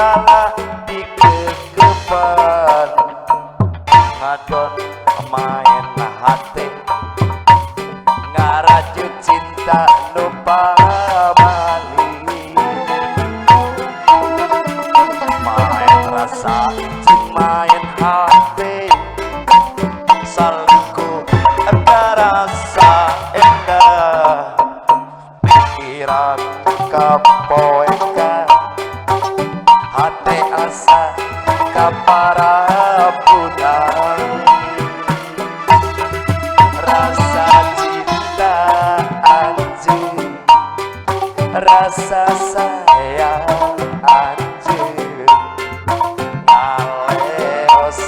Kalah dikekepan ngadon main hati ngarajut cinta lupa bali main rasa main hati salingkuh rasa endah pikiran kapoekan hati asa kaparapunan rasa cinta anjing rasa sayang anjing ngaleos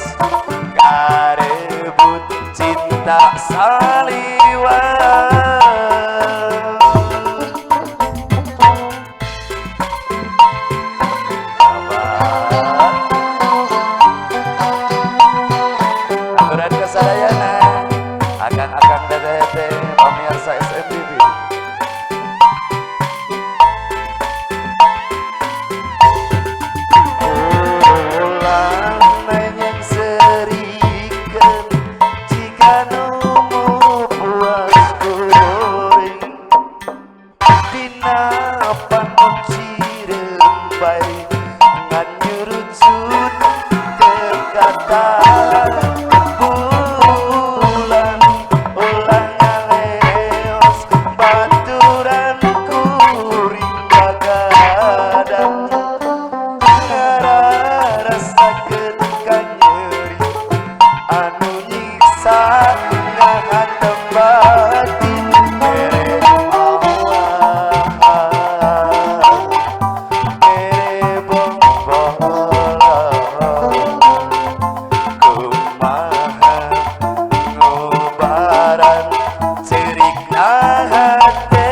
karebut cinta saliwan. Aturan kesadayana akang-akang teteh pemirsa SMTV. Ulang menyeng serikan jika numu puas kuring dina panon cirembai ngan nyurucut terkata bulan ulang ngaleos baturan kuring bagadang ngarasakeun kanyeri anu nyiksa ngahantem batin mere awak mere bongbola kumaha ngobaran cerikna hate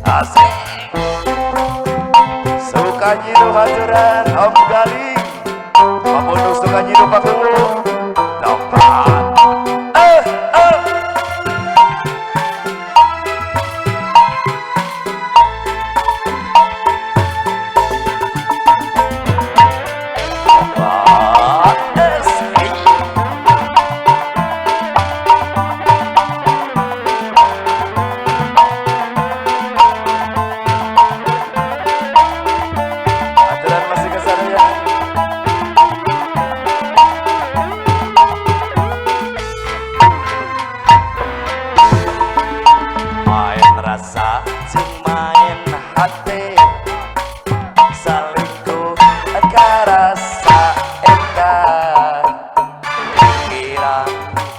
asik. Sukanyiru haturan Om Galing pembunuh Sukanyiru Pakuwu tempat Aturan masih kesana ya. Main rasa jeung main hati salingkuh karasa endah pikiran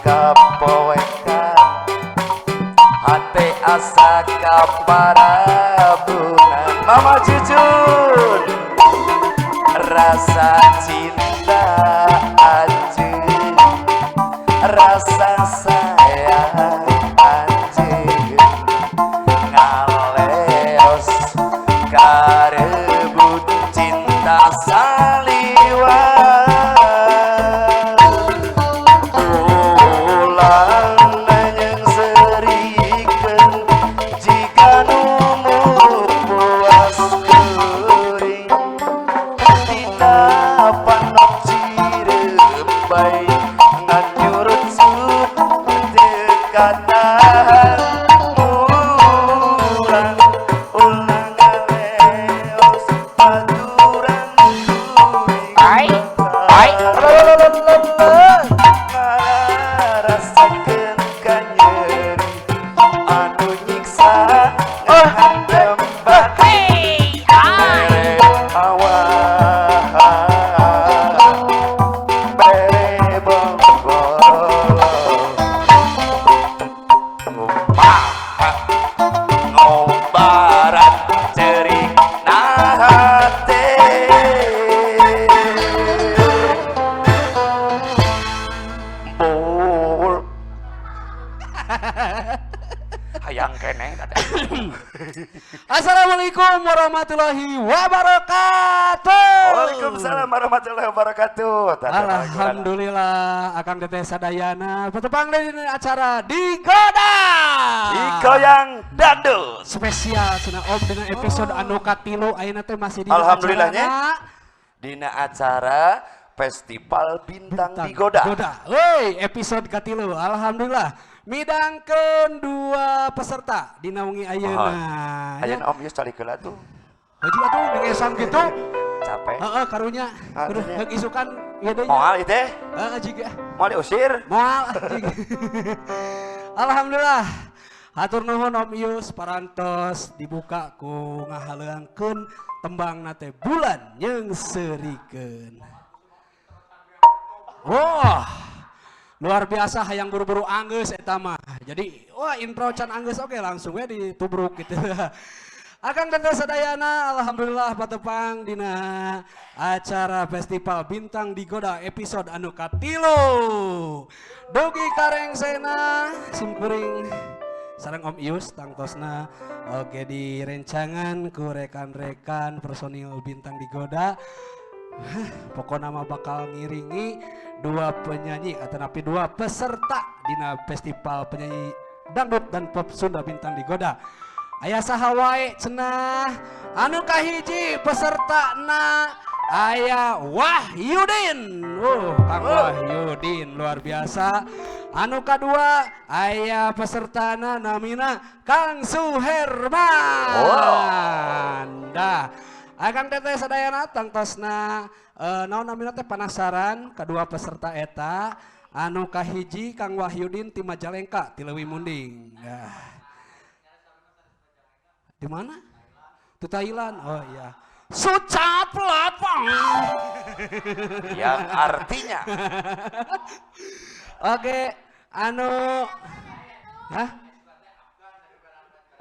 kapoekan hati asa kaparabunan Mama Cucun rasa cinta anjing rasa sayang anjing ngaleos karebut cinta saliwan ulang menyeng serikeun jika numu puas kuring dina panon cirembai ngan nyurut sut teu katahan ulang ulang ngaleos baturan kuring Ai, ai, ngarasakeun kanyeri anu nyiksa ngahantem batin Hey, ai. mere awak mere bongbola kumaha ngobaran cerikna hate bul hayang keneh Assalamualaikum warahmatullahi wabarakatuh. Waalaikumsalam. Waalaikumsalam warahmatullahi wabarakatuh. Alhamdulillah Akang Teteh sadayana patepang deui dina acara Digoda. Digoyang Dangdut. Spesial cenah Om dina episode anu katilu ayeuna teh masih di Alhamdulillahnya. Dina acara Festival Bintang, Digoda. Goda. Woi, episode katilu. Alhamdulillah. Midangkeun dua peserta dina wengi ayeuna. Ayeuna Om ieu calik heula tuh. Haji atuh nengesan gitu. Capek. Heeh, karunya. Kudu Karunya. heuk isukan ieu deui. Moal ieu teh. Heeh, jiga. Moal diusir. Moal anjing. Alhamdulillah. Hatur nuhun Om Ius parantos dibuka ku ngahaleuangkeun tembangna teh bulan nyeungseurikeun. Wah, luar biasa hayang buru-buru anggeus eta mah. Jadi, wah intro can anggeus oke langsung we ditubruk gitu. Akang Teteh sadayana, alhamdulillah patepang dina acara Festival Bintang Digoda episode anu katilu. Dugi karengsena simkuring sareng Om Ius tangtosna oke di rencangan ku rekan-rekan personil Bintang Digoda. Pokokna mah bakal ngiringi dua penyanyi atau napi dua peserta dina festival penyanyi dangdut dan pop Sunda Bintang Digoda. Aya saha wae cenah anu kahiji peserta na aya Wahyudin. Kang Wahyudin luar biasa. Anu kadua aya pesertana namina Kang Suherman. Dah. Akang Teteh sadayana tangtosna naon namina teh penasaran kedua peserta eta anu kahiji Kang Wahyudin ti Majalengka ti Leuwi Munding. Dah. Di mana? Di Thailand. Oh iya. Sucat pelapang. Yang artinya Oke, anu hah?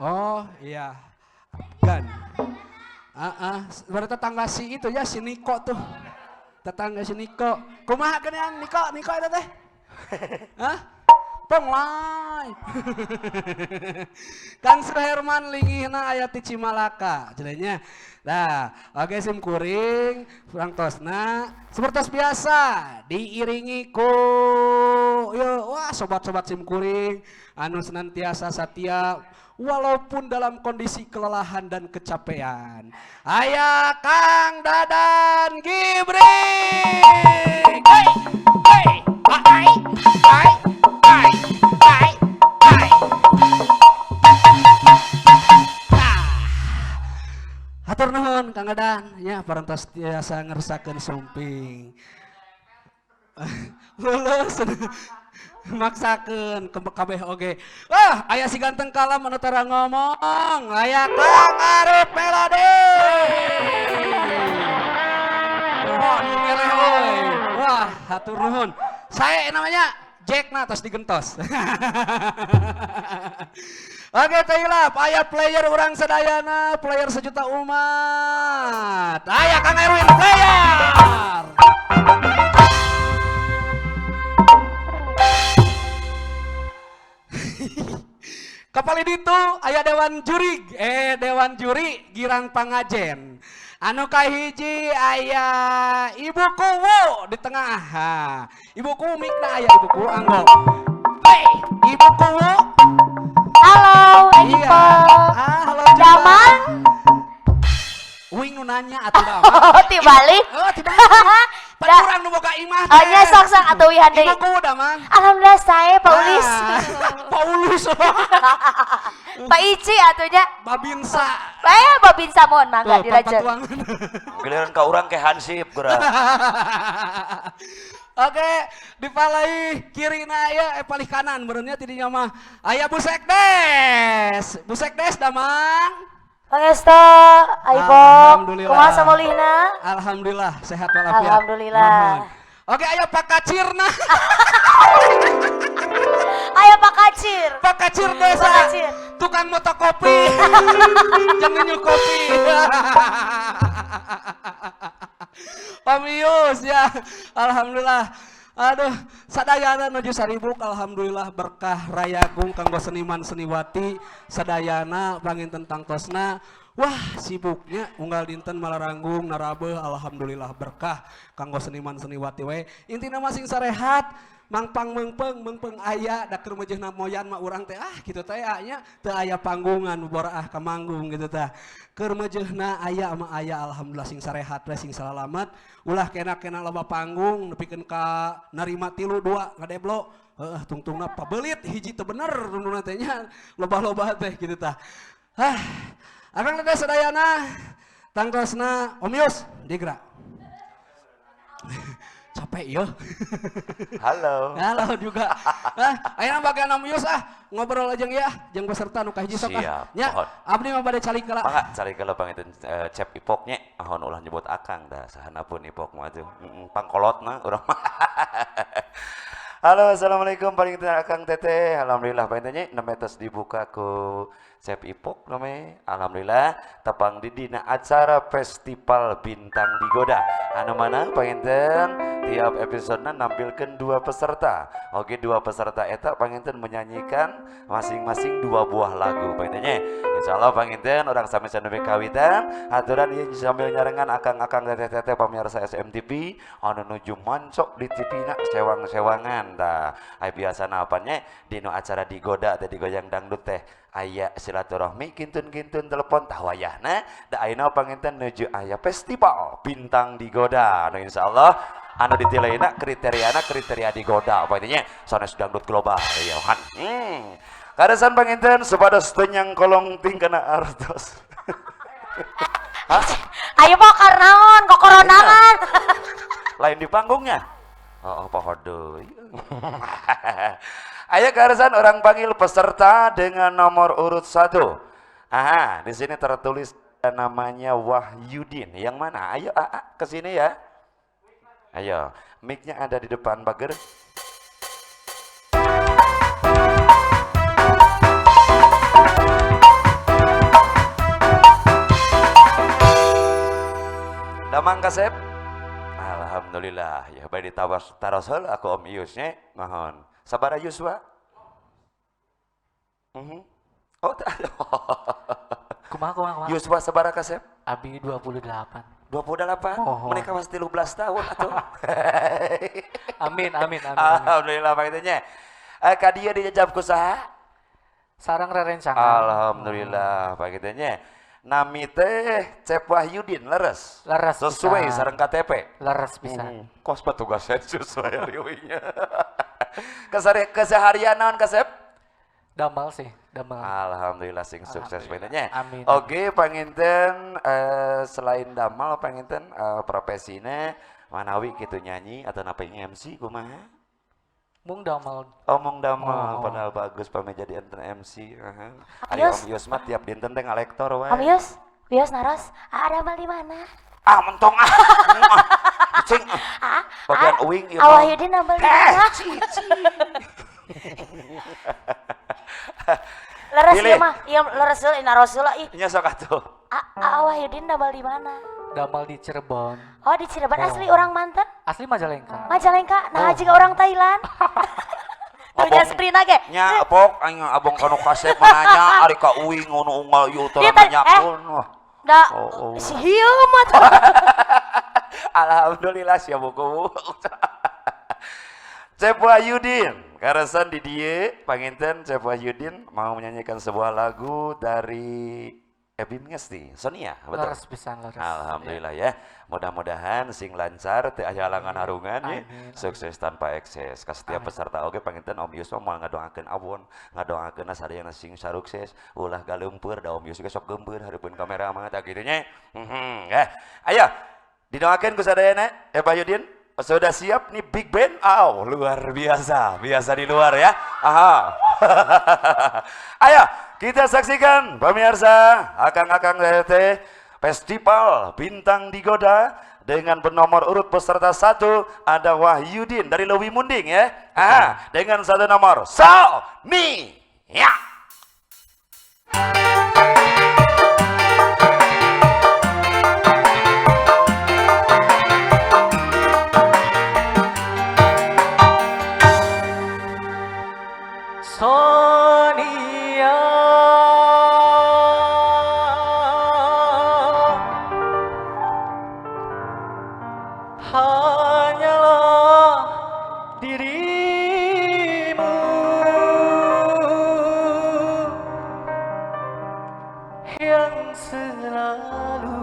Oh iya. Afgan. Berarti tetangga si itu ya si Niko tuh. Tetangga si Niko. Kumaha geuningan Niko? Niko eta teh? Hah? Penglai. Kang Suherman lingihna aya ti Cimalaka cenah. Nah, oke sim kuring tangtosna seperti biasa diiringi ku yo wah sobat-sobat sim kuring anu senantiasa setia walaupun dalam kondisi kelelahan dan kecapean. Aya Kang Dadan Gibrik. Hey, hey, hai, hai, hai, hai, hai. Hatur nuhun Kang Dadan ya parantos tiasa ngersakeun sumping. Lulus maksakeun kabeh oge. Wah, aya si ganteng kalam anu tara ngomong. Aya Kang Arif Melody. Wah, nu ngeleh euy. Wah, hatur nuhun. Saya namanya Jack na tos digentos. Oke, teh aya player urang sadayana, player sejuta umat. Aya Kang Erwin player. Kapali ditu aya dewan juri, dewan juri Girang Pangajen. Anu kahiji aya Ibu Kuwu di tengah. Ha. Ibu Kuwu mikna aya Ibu Kuwu anggo. Hey, Ibu Kuwu. Halo, Iya. Eko. Ah, halo juga. Damang. Uing nu nanya atuh damang. Oh, tibalik. Oh, tibalik. Pan urang nu boga imah Oh, nya sok sok atuh wihan deui. Ibu Kuwu damang. Alhamdulillah saya Paulis. Ah, Paulus. Pak Ici atuh nya. Babinsa. Eh, Babinsa mohon mangga Tuh, dirajeng. patuangan. Giliran ka urang ke hansip geura. Oke, di palai kiri na aya palih kanan benernya tidinya mah. Aya Bu Sekdes. Bu Sekdes damang. Pangestu, Aibok. Alhamdulillah. Kumaha samolihna? Alhamdulillah sehat walafiat. Alhamdulillah. Nuhun. Oke, ayo Pak Kacirna. Ayo Pak Kacir. Pak Kacir desa. Pak Kacir. Tukang motokopi. Jangan nyu kopi. Pak Mius ya. Alhamdulillah. Aduh, sadayana nuju saribuk alhamdulillah berkah rayagung kanggo seniman seniwati sadayana panginten tangtosna. Wah, sibuknya unggal dinten malaranggung narabeuh, alhamdulillah berkah kanggo seniman seniwati we. Intina mah sing sarehat, mangpang meungpeung meungpeung aya da keur meujeuhna moyan mah urang teh ah kitu teh nya teu aya panggungan boraah ka manggung gitu tah. Keur meujeuhna aya mah aya, alhamdulillah sing sarehat we, sing salalamet, ulah kena-kena loba panggung nepikeun ka narima tilu dua ngadeblo. Heeh, tungtungna pabelit hiji teu bener tungtungna teh nya loba-loba teh kitu tah. Hah, akang teteh sadayana tangtosna Om Yus digerak. Capek yo. Halo. Halo juga. Ah, ayeuna bagian Om Yus ah ngobrol aja ya jeung peserta nu kahiji sok ah. Siap. Nya, abdi mah bade calik heula. Mangga calik heula panginten Cep Ipok nya. Ahon ulah nyebut akang dah sahana pun Ipok mah atuh. Pangkolotna urang mah. Halo, assalamualaikum paling akang teteh. Alhamdulillah panginten nya nembe tos dibuka ku Cep Ipok name. Alhamdulillah tepang di dina acara Festival Bintang Digoda. Anu mana panginten tiap episodena nampilkeun dua peserta. Oke, dua peserta eta panginten menyanyikan masing-masing dua buah lagu panginten nya. Insyaallah panginten urang sami sanembe kawitan aturan ieu sambil nyarengan akang-akang teteh-teteh pamirsa SMTV anu nuju mancok di TV na sewang-sewangan tah. Ai biasana apanya dinu acara digoda teh digoyang dangdut teh aya silaturahmi kintun-kintun telepon tah wayahna da ayeuna panginten nuju aya festival Bintang Digoda. Anu insyaallah anu ditilaina kriteriana kriteria digoda pangintennya sanes dangdut global ya han. Karesan panginten supados teu nyangkolong ting kana artos. Hah? Ayo mau karnaon kok koronangan. Lain di panggungnya. Oh, poho deui. Ayo karesan orang panggil peserta dengan nomor urut 1. Aha, di sini tertulis namanya Wahyudin. Yang mana? Ayo AA ke sini ya. Ayo, mic-nya ada di depan bager. Damang kasep. Alhamdulillah ya bae ditawas taros heula aku Om Ius nya. Mohon. Sabaraha yuswa? Oh, Kumaha kumaha kumaha. Yuswa sabaraha kasep? Abi 28. 28? Oh. Mereka masih 13 tahun atuh. Amin amin amin. Alhamdulillah pangintennya. Ka dieu dijajab ku saha? Sarang rerencangan. Alhamdulillah pangintennya. Nami teh Cep Wahyudin leres. Leres sesuai pisan. sareng KTP. Leres pisan. Kos petugas sensus saya riwinya. Keseharian naon kasep? Damal sih, damal. Alhamdulillah sing sukses pangintennya. Amin. Oke, panginten selain damal panginten profesina manawi kitu nyanyi atau napa MC kumaha? Mung damal. Omong damal, Oh. padahal bagus pame jadi enten MC. Heeh. Ari Yus. Om Yus mah tiap dinten teh ngalektor wae. Om Yus, Yus naros, aa damel di mana? Ah, mentong ah. Ah. Cing. Ah, Bagian ah, uing ieu mah. Wahyudin damel di mana? Leres Pilih. ieu mah, ieu leres heula naros heula ih. Nya sok atuh. Aa Wahyudin damel di mana? Damal di Cirebon. Oh, di Cirebon Oh. asli orang Manten? Asli Majalengka. Majalengka, nah Oh. juga orang Thailand. Tuh nya Sabrina ge. Nya pok aing abong kanu kasep mananya ari ka uing ngono unggal ieu teh Dia tadi- nanyakeun. Wah. Da, Oh, oh. si hieu mah tuh. Alhamdulillah sia buku. Cep Wahyudin, karesan di dieu panginten Cep Wahyudin mau menyanyikan sebuah lagu dari Ebi Ngesti, Sonia, betul? Leres pisan leres. Alhamdulillah ya. Mudah-mudahan sing lancar teu aya halangan harungan ya. Amin. Sukses tanpa ekses. Ka setiap peserta oge panginten Om Yus mah moal ngadoakeun awon, ngadoakeun sadayana sing sarukses, ulah galeumpeur da Om Yus ge sok geumpeur hareupeun kamera mah tah kitu nya. Ya. Ayo didoakeun ku sadayana Pak Yudin. Sudah siap nih big band? Aw, luar biasa. Biasa di luar ya. Aha. Ayo, kita saksikan pemirsa, akang-akang teteh Festival Bintang Digoda dengan bernomor urut peserta 1 ada Wahyudin dari Leuwi Munding ya. Ah, dengan satu nomor Sonia. Sonia. Hanyalah dirimu yang selalu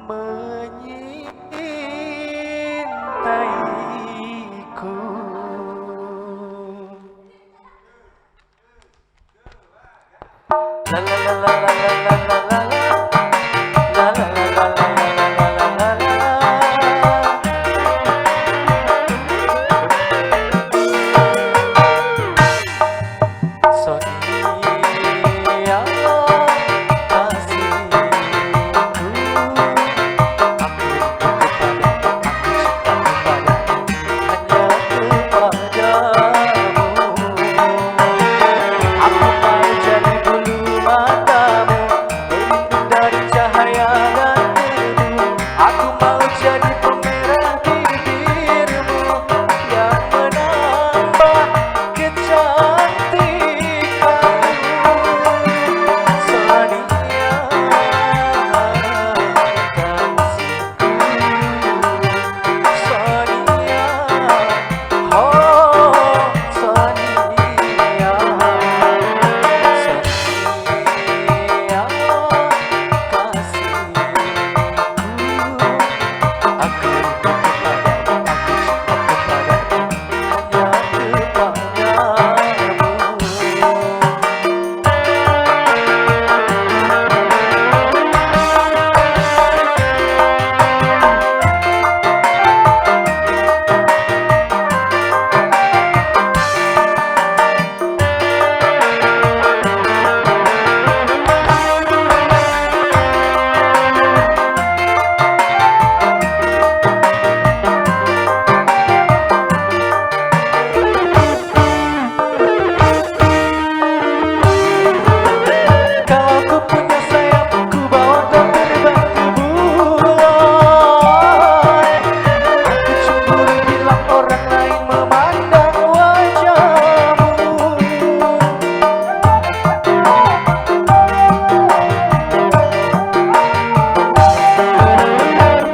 menyintaiku. La la la la la la la la la. La la la la la la la la la la. Sonia kasihku, aku rindu kepadamu, aku cinta kepadamu, hanya kepadamu. Aku mau jadi bulu matamu, berlindung dari cahaya dan debu. Aku mau jadi pemerah bibirmu yang menambah kecantikanmu. Sonia kasihku, Sonia, oh Sonia, Sonia kasihku. Aku rindu kepadamu, aku cinta kepadamu, hanya kepadamu. Kalau ku punya sayap, ku bawa kau terbang ke bulan. Aku cemburu bila orang lain memandang wajahmu.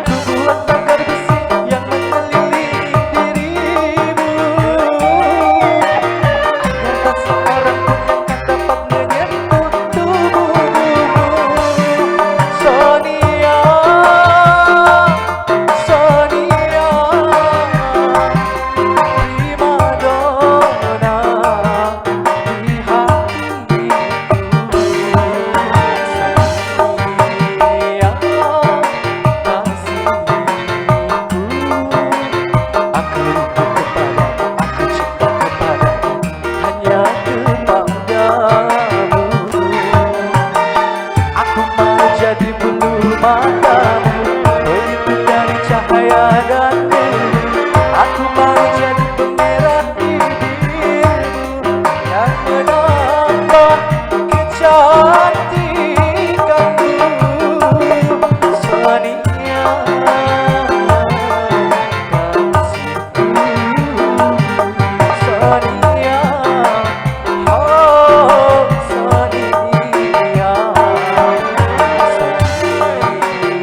Ku buat pagar besi yang mengelilingi dirimu, agar tak seorang pun yang akan dapat menyentuh tubuhmu. Sonia, Sonia, primadona di hatiku. Sonia kasihku, aku rindu kepadamu, aku cinta kepadamu, hanya kepadamu. Aku mau jadi bulu matamu, berlindung dari cahaya dan debu. Aku mau jadi pemerah bibirmu yang menambah kecantikanmu. Sonia kasihku, Sonia, oh Sonia, Sonia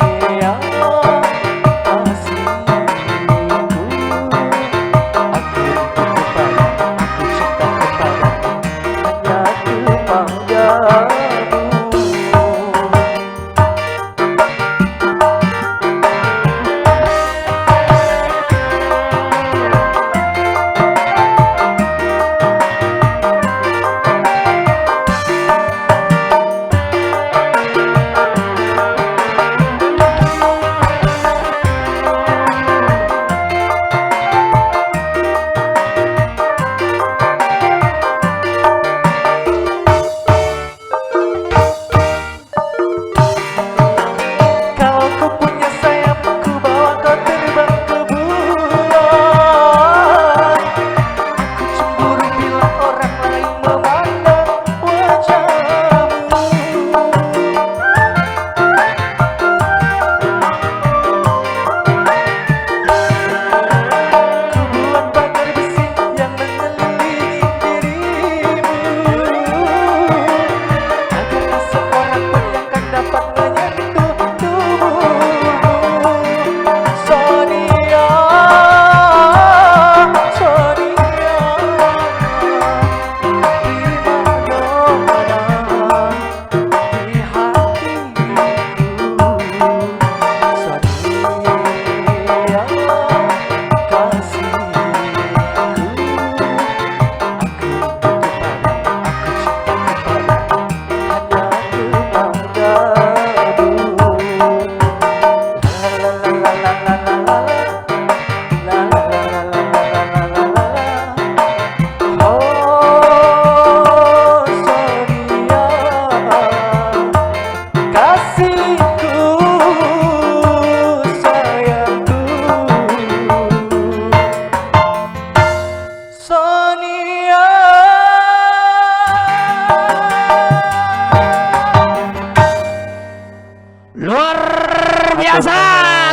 Luar biasa,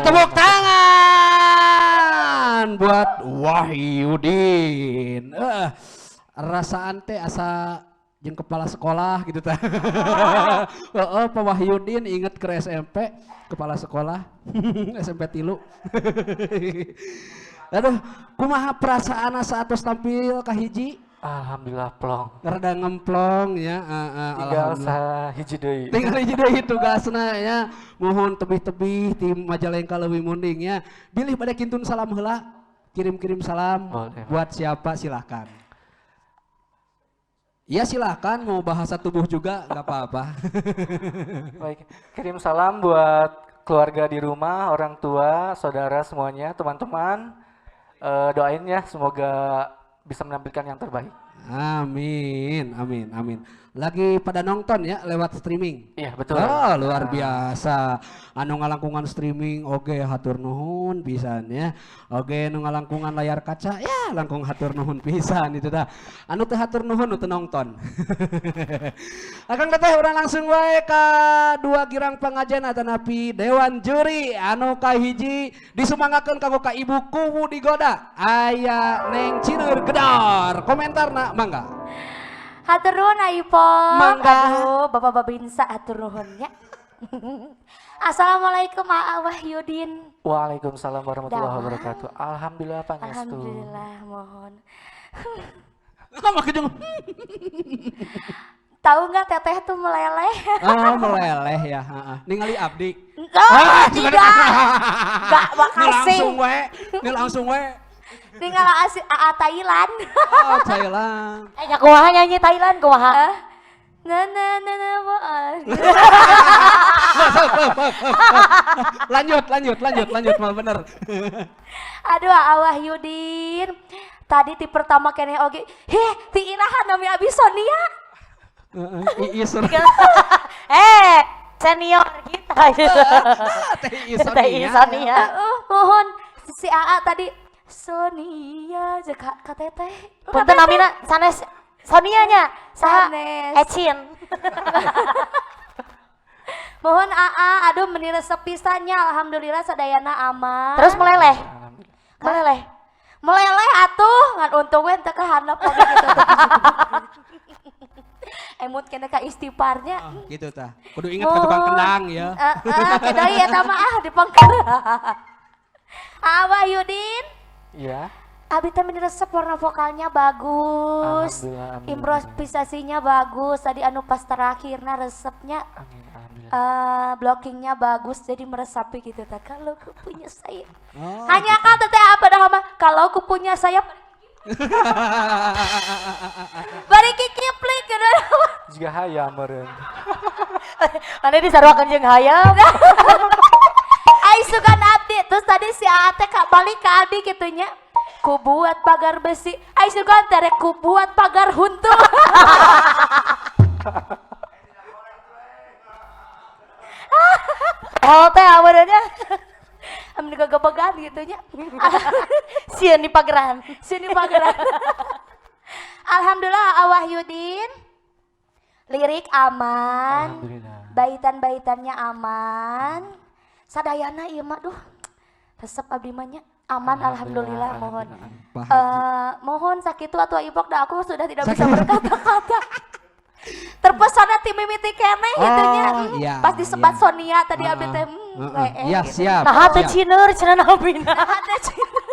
tepuk tangan buat Wahyudin. Rasaan teh asa jeung kepala sekolah gitu tah. Heeh, Pak Wahyudin inget ke SMP, kepala sekolah SMP 3. Aduh, kumaha perasaan saat tos tampil kahiji? Alhamdulillah plong. Rada ngemplong ya. Tinggal sahiji deui. Tinggal hiji deui tugasna ya. Mohon tebih-tebih tim Majalengka leuwih munding ya. Bilih pada kintun salam heula, kirim-kirim salam. Boleh. Buat siapa silahkan. Ya silahkan, mau bahasa tubuh juga nggak apa-apa. Baik, kirim salam buat keluarga di rumah, orang tua, saudara semuanya, teman-teman. Doain ya semoga bisa menampilkan yang terbaik. Amin, amin, amin. Lagi pada nonton ya lewat streaming. Iya, betul. Oh, luar biasa. Anu ngalangkungan streaming oge hatur nuhun pisan ya. Oge nu ngalangkungan layar kaca ya langkung hatur nuhun pisan itu dah. Anu teu hatur nuhun nu teu nonton. Akang teteh urang langsung wae ka dua girang pangajen atanapi dewan juri anu kahiji disumangakeun kanggo ka Ibu Kuwu Digoda. Aya Neng Cineur Gedor. Komentarna mangga. Hatur nuhun Aipong. Mangga. Aduh, Bapak Babinsa hatur nuhun nya. Assalamualaikum Aa Wahyudin. Waalaikumsalam warahmatullahi Damang. wabarakatuh. Alhamdulillah pangestu. Alhamdulillah mohon. Make jeung Tahu nggak teteh tuh meleleh? Oh, meleleh ya, heeh. Ningali abdi. Oh, tidak. Enggak, Ini makasih. langsung we, ini langsung we. Tinggal AA Thailand. Oh, Thailand. Eh, nya kumaha nyanyi Thailand kumaha? Na na na na na. Lanjut, lanjut, lanjut, lanjut, mal bener. Aduh, Aa Wahyudin. Tadi ti pertama keneh oge, heh, ti iraha nami abi Sonia. Heeh, Iis. Eh, senior kita. Teh Iis Teh Iis Sonia. Sonia. Heeh, mohon si AA tadi Sonia je ka teteh. Punten namina sanes Sonia nya. Saha? Sanes. Ecin. Mohon AA, aduh meni resep pisannya, alhamdulillah sadayana aman. Terus meleleh. Alhamdulillah. Meleleh. Meleleh atuh, ngan untung we teu kahandap oge gitu. Emut kena ka istighfarnya. Gitu tah. Kudu ingat ke tukang kendang ya. Heeh, kedai eta mah ah dipengker. Aa Wahyudin, Iya. abi teh meni resep warna vokalnya bagus. Alhamdulillah, amin. Improvisasinya bagus. Tadi anu pas terakhirna resepnya Amin, alhamdulillah. Blockingnya bagus jadi meresapi gitu tak kalau ku punya sayap. Oh, Hanya kan teteh apa dah mah kalau ku punya sayap bari kikiplik gitu. Juga hayam meureun. Mana disaruakeun jeung hayam. Ai sugan abdi terus tadi si Aa teh ka balik ke abdi gitunya. Ku buat pagar besi. Ai sugan teh rek ku buat pagar huntu. Oh teh aweunnya. Amun gegebegan gitu nya. Sieun di pageran. Sini pageran. Alhamdulillah Aa Wahyudin. Lirik aman. Alhamdulillah. Baitan-baitannya aman. Sadayana ieu mah duh. Resep abdi mah nya. Aman alhamdulillah, mohon. Pak Haji. Mohon sakitu atuh Ipok dah aku sudah tidak bisa berkata-kata. Terpesona ti mimiti keneh gitu nya. Oh, iya, Pas disebat iya. Sonia tadi abdi teh Heeh. Iya, gitu. siap. Nah, teu siap. cineur cenah namina. Nah, teh cineur.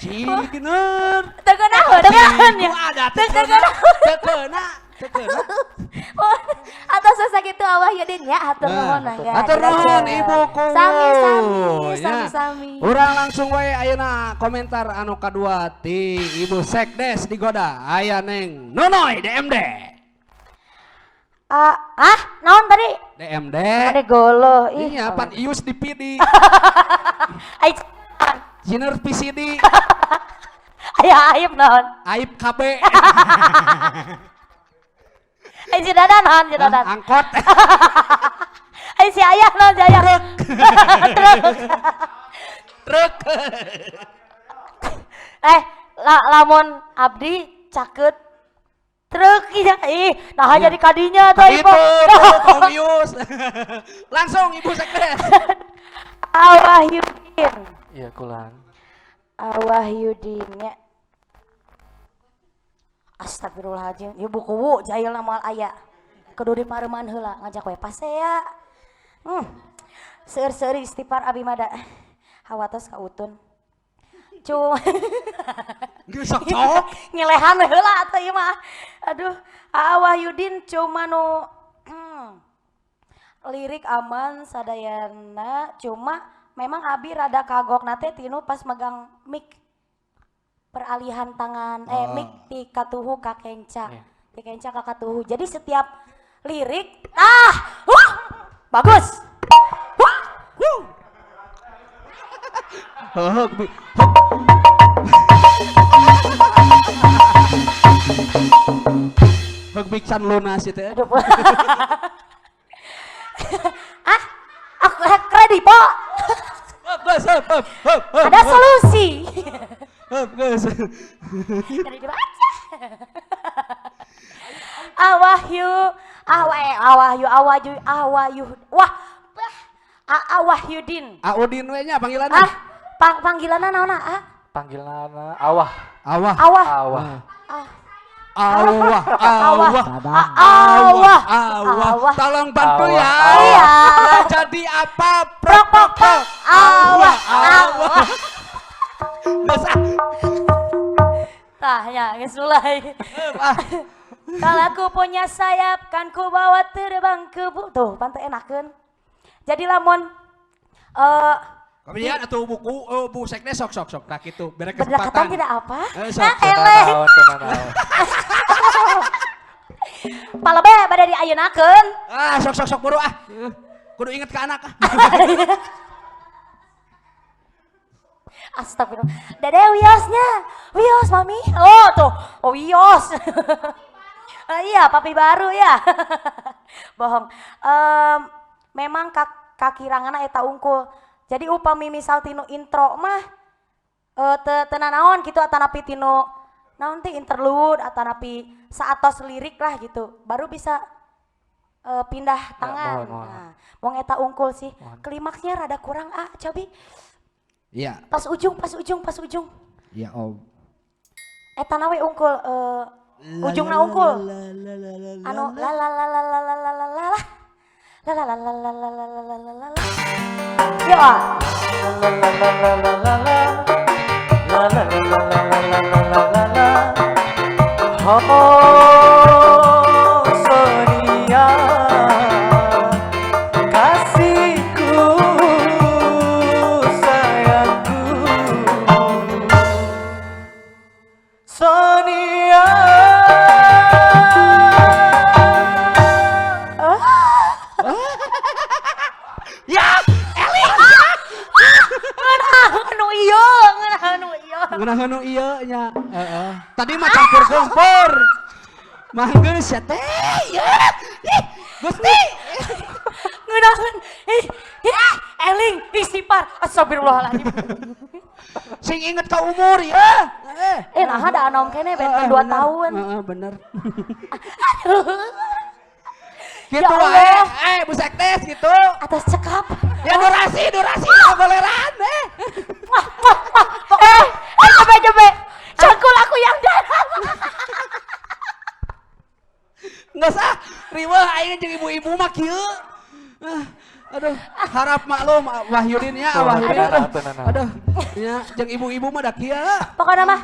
Cineur. Teu geunaheun. Teu geunaheun ya. Ada teu keuna. Teu keuna. Teu keuna. Atau sakitu Aa Wahyudin ya hatur nuhun mangga. Hatur nuhun Ibu Kuwu. Sami-sami, Ya. sami-sami. Urang langsung wae ayeuna komentar anu kadua ti Ibu Sekdes Digoda. Aya Neng Nonoy DMD. Ah, naon tadi? DMD. Ade golo. Ih. Iya, pan Ius di PD. Ai Jiner PCD, aya aib naon? Aib KB. Ai si Dadan naon si Dadan? Angkot. Ai si ayah naon si ayah? Truk. Truk. Eh, lamun abdi caket Truk iya, ih, nah jadi kadinya tuh Itu ibu. Komius. Langsung Ibu Sekdes. Awahyudin. Iya, kulan. Awahyudin nya. Astagfirullahaladzim, ieu buku wu jahilna moal aya. Kudu dipareuman heula ngajak we pasea. Seueur-seueur istighfar abi mah da. Hawatos ka utun. Cuma Geus sok cok. ngelehan we heula atuh ieu mah. Aduh, Aa Wahyudin cuma nu lirik aman sadayana, cuma memang abi rada kagok nate tinu pas megang mic peralihan tangan mic ti katuhu ka kenca. Ti kenca ka katuhu. Jadi setiap lirik bagus. Wah. Heuh, Heug mic can lunas ieu teh. Aduh. Aku ready, Po. Heup, geus, heup, heup, heup, heup, Ada solusi. Heup, geus. Dari dibaca. Awahyu, awa, awahyu, awahyu, awahyu, wah, bah, Awahyudin. Audin we nya panggilanna. Ah, panggilanna naon ah? Panggilanna Awah. Awah. Awah. Awah. Ah. Awah, awah, Awah, awah. awah. Tolong bantu Awah, ya. Iya. Nah, jadi apa? Prok, prok, prok. Awah, awah. Geus ah. Tah, ya, geus mulai. Ah. Kalau aku punya sayap, kan ku bawa terbang ke bu. Tuh, pantai enakeun. Jadi lamun Kemudian atau buku, oh, Bu Sekdes sok sok sok, nah gitu, beri berdekatan kesempatan. tidak apa? Sok, Nah, sok. eleh. Naon, teu naon. Palebe bade diayeunakeun. Ah, sok sok sok buru ah. Kudu inget ke anak ah. Astagfirullah. Dede wiosnya. Wios mami. Oh tuh. Oh wios. Iya, papi baru ya. Bohong. Memang kakiranganna eta unggul. Jadi upami misal tinu intro mah teu nanaon gitu atanapi tinu naon teh interlude atanapi saatos lirik lah gitu. Baru bisa pindah tangan. mohon, mohon. Nah, wong eta unggul sih. Klimaksnya rada kurang ah, cobi. Iya, Pas ujung, pas ujung, pas ujung. iya om. Eta nawe unggul ujungna unggul. Anu la la la la la la la la la la. La la la la la la la la la la la la. Yo ah. La la la la la la la. La la la la la la la la la la. Oh, Sonia, kasihku, sayangku. Sonia. Ya, Ngeunah nu ieu, ngeunah nu ieu. ngeunah nu ieu nya. Heeh. Tadi mah campur kompor. Mah geus ya teh. Ya. Ih, Gusti. Ngeunaheun. Ih, ih, eling istighfar. Astagfirullahaladzim. Sing inget ka umur ya. Nah da anom keneh benten 2 tahun. Heeh, bener. Aduh. Gitu Ya wae. Allah. Bu Sekdes gitu. Atas cekap. Ya durasi, durasi goleran eh. Wah, wah, wah. Coba, coba. Cangkul aku yang dalam. Nggak sah, riweuh aing jeung ibu-ibu mah kieu. Aduh, harap maklum Wahyudin ya, Wahyudin. Aduh, aduh. Ya, jeung ibu-ibu mah da kieu. Pokoknya mah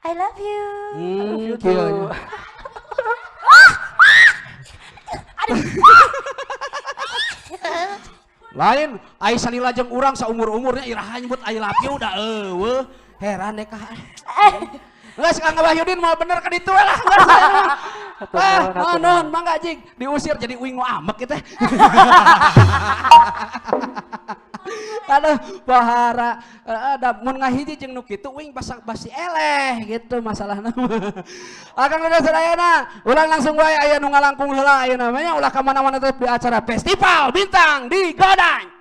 I love you. Kieu. Aduh. Lain, ai salila jeung urang saumur-umurnya iraha nyebut I love you da eueuh. Heran deh kah. Geus Kang Wahyudin mau bener ka ditu lah. Ah, nuhun mangga jing diusir jadi uing nu amek kitu. Aduh, bahara da mun ngahiji jeung nu kitu uing basi eleh gitu masalahna. Akang Dede sadayana, ulang langsung wae aya nu ngalangkung heula ayeuna mah nya ulah ka mana-mana tetep di acara Festival Bintang di Godang.